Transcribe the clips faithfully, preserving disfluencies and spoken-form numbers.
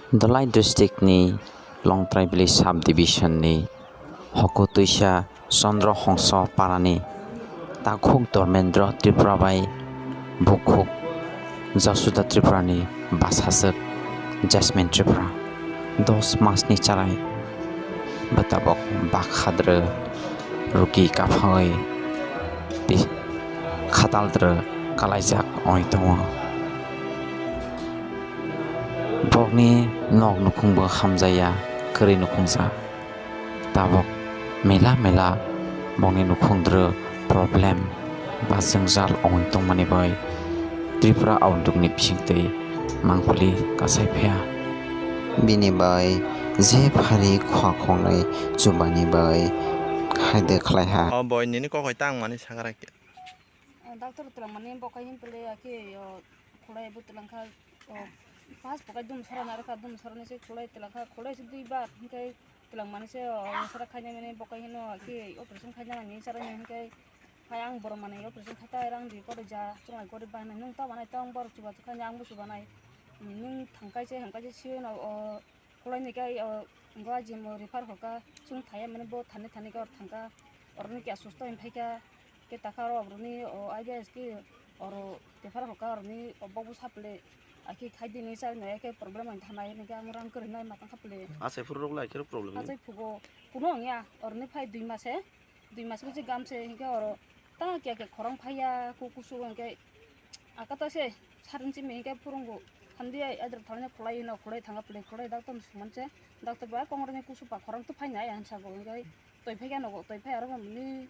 Dhalai district ni Longtrai village sub division ni Hoko Twisa Chandra Hongso parani takhuk Dharmendra Tripura bai bukhuk Jasuda Tripura ni bwsajwk Jasmine Tripura dos mas ni charai bwtabok bak hadrw ruki kaphangwi tei khataldrw kalaijak oi tongo. Bokni nok nukhungbo hamjaya, kwrwi nukhungjak. Tabok mela mela bokni nukhungdrw problem ba jwngjal ongwi tongmani bai Tripura auldukni bisingtwi mangpili kasai phiya. Bini bai je phari khua khongnwi chubani bai haide khlaiha. O boi nini kok hai tang mani sakra khe. Doctor twlang mani bokai hin pele ya khe yo khulai bo twlang kha, o pas bokai dum sara nai kha, dum sara ni se khulai twlang kha, khulai se dui bar hinkai twlang mani se o sara khaina mani bokai hino ya khe operation khaina mani sara ni hinkai hai ang borom mani operation khatai rang di kore ja chungai kore banai nung ta banai tong bor chuba chukha ang bo chuba nai nung thangkai se hangkai se siyo no o Khulai ni kai o ngo ajimo refer hoka chwng thaya mani bo thani thani ka or thangka oroni kya susto hin phaika ke takha oro obroni o I B S ki oro refer hoka oroni obok bo saple aki khai dini chari no eke problem ani thanai ni ang rang kwrwi nai matang khaple. Achai phuru rok lai khe problem ni. Achai phugo kuno ongya oroni phai dui mase. Dui mas bwswk gam se hinkhe oro ta kiya kiya khorang phaiya, ku kusu hinkhe akata se sarin simi hinkhe phurungo hamdi ai adrok thalani khwlai hino khwlai thanga pwlwi khwlai doctor ni sumani se doctor ba kongoroni kusu pa khorang tw phaina ai hinsa go hinkhe twi phaikhe nogo twi phai aro bini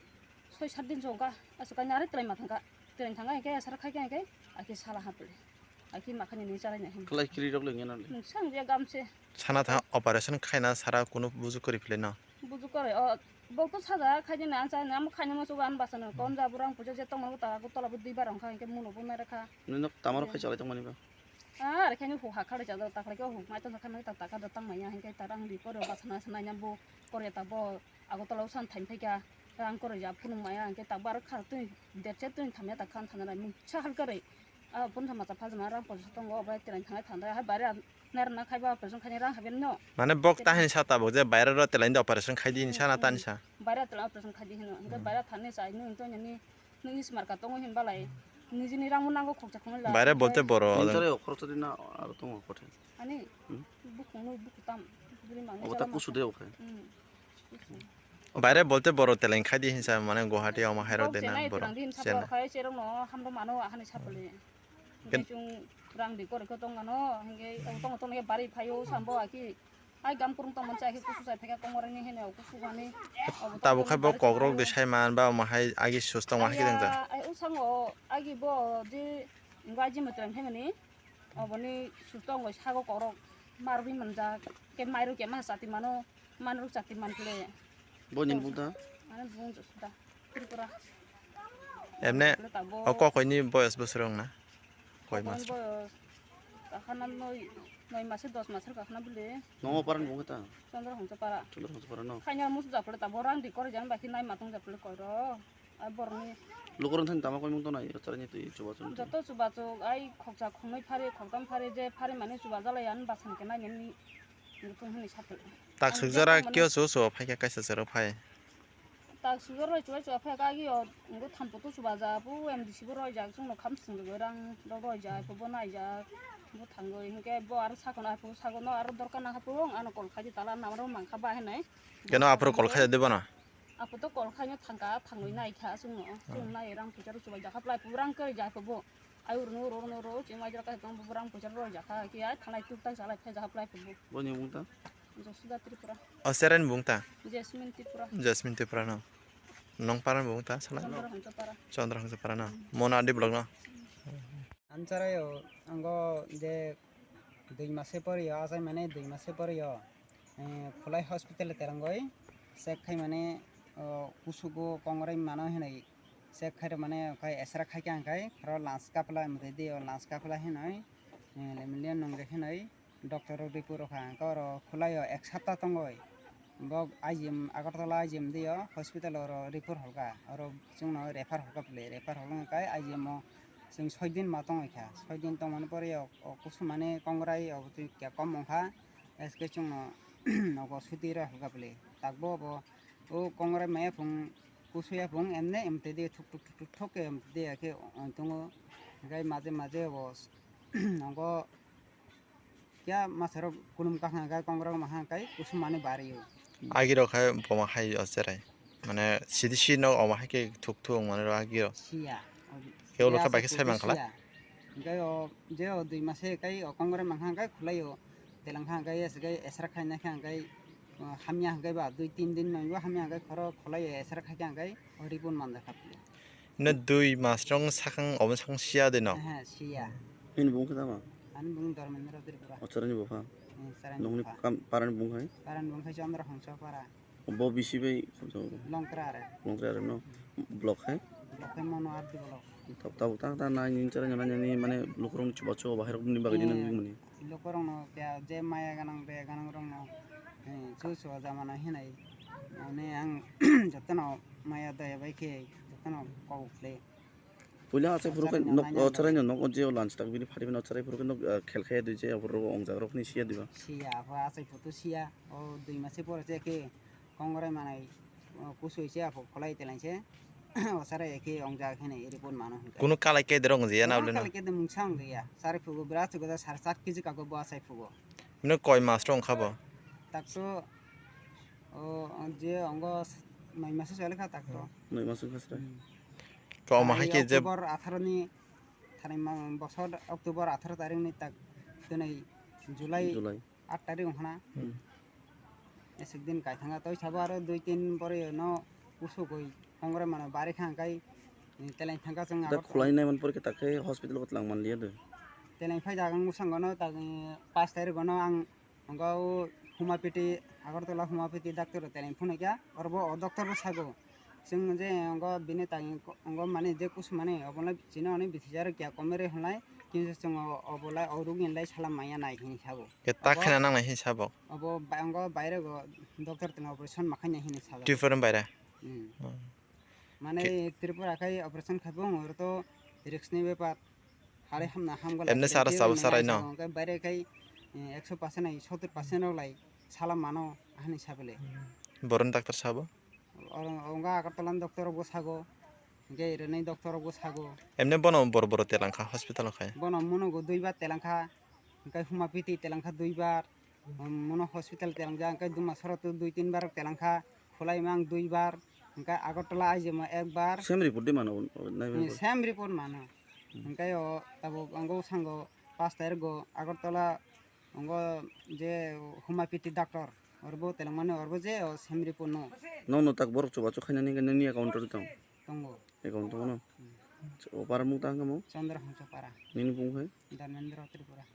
soi sat din chwngkha aswk kainwi ari twlai ma thangkha twlai thangkha hinkhe asara khaikha hinkhe akhe sala hapli akhe makhani ni chalai nai hinkhe. Khwlai kiri rok le ngenani. Nungsa wngya gam se. Sana tha operation khaina sara kunu buju kwrwi phlai no. Buju kwrwi o bok to saja khaidi na ansa na mo khaina mo sugan basano kon ja burang puja je tongma ta ko tola bu dui bar ongkha ke muno bu nai rakha. Nino tamaro khai chalai tongmani ba. Are khaini hu ha khare ja ta khlai ko hu mai to kha mai ta ta ka da tang maya hinke ta rang di koro basana sana nya bu kore ta bo ago tola usan thain phai ka rang kore ja phunung maya hinke ta bar kha tui derche tui thamya ta khan thana mung cha hal kare. Ah, phone thama cha phajma rang poisa tongo, obo tini thangwi thangwi hai bare nairwkna khai ba operation khaini rang haben no. Mane bok ta hini sa tabok je baire ro telaini operation khai di hini sa na tani sa. Baire tela operation khai di hino. Hinkhe baire thani sa nung to nini nini smarka tongo hin balai. Nijini rang mo nango khokcha khongla. Baire bolte boro. Nini tare okhor to dina aro tongo kothe. Ani bukhung no bukhu tam. Buri mangni. Obo ta kusu de okhe. Baire bolte boro teleng khai di hinsa mane Guwahati omo hairo de na boro. Chena. Khai cherong no hamro mano ahani sapole. Ken- Hinkhe chwng rang di kore khe tong mano hinkhe tongo tongo khe bari phaio sambo aki. Ai gam kurung tong mansa aki kusu sai pheka kongorani hene kusu gani. Tabo khai bo kokrok de sai man ba omo hai agi sus tong ma hai khe jang jang. Ai usango agi bo di ngaji mutran phemani. Oboni sus tong sago kokrok marwi manjak ke mairu ke ma sati mano. Manruk chati manphle. Bo nini bung ta? Mane bung suda. Tripura. Emne. Tabuk o kokoi ni boyos bosor wng na? Koi mas? Boyos kakhana noi, noi mase dos mas kakhana bole. Nongo paran bung ta? Chandra Hongsa para. Chandra Hongsa para no. Khaina musu japole tabo rang di kore jan baki nai matung japole koi ro. Ai borni. Lukurang thani tama koi mung tonai, chara ni tui chuba chun. Joto chuba chuk, ai khokcha khongnoi phari, khoktam phari, je phari mani chuba jalai ani basan ke nai ni. Mutung hini satel. Tak suk jora kio chu chu phai khe kaisa jora phai. Tak suk jora chuba chuba phai ka agi o, ngo thampu tu chuba ja, pu M D C bo roi ja, chung no kham sing roi rang, ro roi ja, pu bo nai ja, bo thangoi, hingke bo aro sakon ai pu sakon no aro dorkar na ha pu, ano kol khai di tala namro mangkha ba hinai. Keno aphuru kol khai de bono? Apo to kol khaino thangka, thangwi naikha chwngno. Chwng nai rang puisa rw chubai jakha, plai pu rang kwrwi jakha bo. Ai urno ro no ro chwng mai jakha tong bo rang puisa rw jakha, ki ai thanai tuk tai salai phai jakha plai pu bo. Boni mung ta? Josuda Tripura. O seren bung ta? Jasmine Tripura. Jasmine Tripura no. Nong paran bung ta sala? Chandra Hongsa para. Chandra Hongsa para no. Mona di blog no. Ancharayo ango je dui mase poriyo, achai mane dui mase poriyo, eh, Khulai hospital terangoi check khai mane, oh, kusugo kongrai mano hinui check khai mane khai esra khai khe ang khai aro lungs kapla mudai di o lungs kapla hinui, eh, lemlian nongre hinui doctor rok report rokha ang oro Khulai o ek sapta tongoi. Bo I G M, Agartala I G M dio hospital oro refer holka, oro chwngno refer holka pwlwi, refer holka kai I G M o chwng soi din ma tongwi kha, soi din tongmani pore o, o kusu mani kongrai o twi kya kom wngkha, Aske chwngno nogo suti rw hwkha bwle. Takbo bo o kongrai maya phung kusuya phung emne emte de thuk thuk thuk thuk thok ke emte de ke tongo. Gai maje maje bo nogo kya masarok kunum kahang gai kongrai mahang kai kusumani bari o. Agirok hai boma hai o cherai. Mane sidi si no omo hai ke thuk thuk mane ro agirok. Siya. Khe ulo khe bai khe sai mangkhala. Hingke o je o dui mase kai o kongore mangkha hingke khulai o telangkha hingke esra khaina khe hingke hamya hingke ba dui tin din nangbo hamya hingke khoro khulai o esra khaikha hingke o ripon manja kha. Ne dui mas rong sakang obo sakang siya de no. He siya. Hini bung khe tama? Ani bung Dharmendra Tripura. O chorani bupha. Nongni parani bung hai? Parani bung hai Chandra Hongso para. Bo bisi bai khamsa bo. Longkra are. Longkra are no. Block hai? Block hai mono R D block. Tab tab ta ta nai ni chara nai ni mane lukurong chuba chuba bahai rok ni bagwi dinang mani. Lukurong no kya je maya ganang be ganang rong no. Chu chu jamana hinai. Ani ang jotono maya daya bai khe jotono kok khle. Puila achai phuru khe nok o chwrai no nok o jeo lunch tak bini phari bini o chwrai phuru khe nok khel khe dui je aboro ong jak rok ni siya diba. Siya apha achai photo siya o dui mase pore se khe kongrai manai kusui se apho kholai telai se o chwrai khe ong jak hene report mano. Kunu kalai khe derong je na bole no. Kalai khe de mungsa ong ya chari phugo bra chugo sar sat kg kago bo achai phugo. No koi mas rong kha bo. Tak to o je ongo nai mase chole kha tak to. Nai mase kha sra. To omo hai khe je October atharo ni thani bosor October atharo tarik ni tak twnai July July. Aat tarik wngkhana. Esek din kaithanga toi sabo aro dui tin pore no usugoi kongre mano bari kha hingkai teleng thangka chwng. Da khulai nai man pore khe tak khe hospital ko tlang man liya de. Teleng phai jaga musango no tak pas tarik no ang Ongo o Humapiti, Agartala Humapiti doctor teleng phunukya, orobo o doctor bo sago. Chwng je ongo bini tang ongo mani je kusumani obono chini oni bisijar kya komere hwnlai, kintu chwng obolai o rugini lai salam maya nai hini sabo. Ke ta khena nangnai hini sabo. Obo ongo baire go doctor teno operation makhai nai hini sabo. Tripura baire. Mane Tripura khai operation khaibo oro to risk ni bepar. Hare hamna hamgala. Emne sara sabo sarai no. Hwnkhe baire khai ekso percent ai sottor percent rok lai sala mano ahani sabele. Boron doctor sabo. Oro onga Agartala doctor rok bo sago. Hwnkhe rwnai doctor rok bo sago. Emne bono bor bor telangkha hospital khai. Bono munugo duibar telangkha. Hwnkhe Humapiti telangkha duibar. Mono hospital telangjak hwnkhe duma soro to dui tin bar telang kha, khulai mang dui bar, hwnkhe Agartala aijemo ek bar. Same report de mano, nai bai. Same report mano. Hwnkhe o tabuk ang sango pas tarik go Agartala ongo je Humapiti doctor orbo telang mani orbo je o same report no. Nono tak borok chubachu khainani hwnkhe nini account o tong. Tongo. Account tongo no. O para mung tang kamo? Chandra Hongso para. Nini bung hai? Dharmendra Tripura.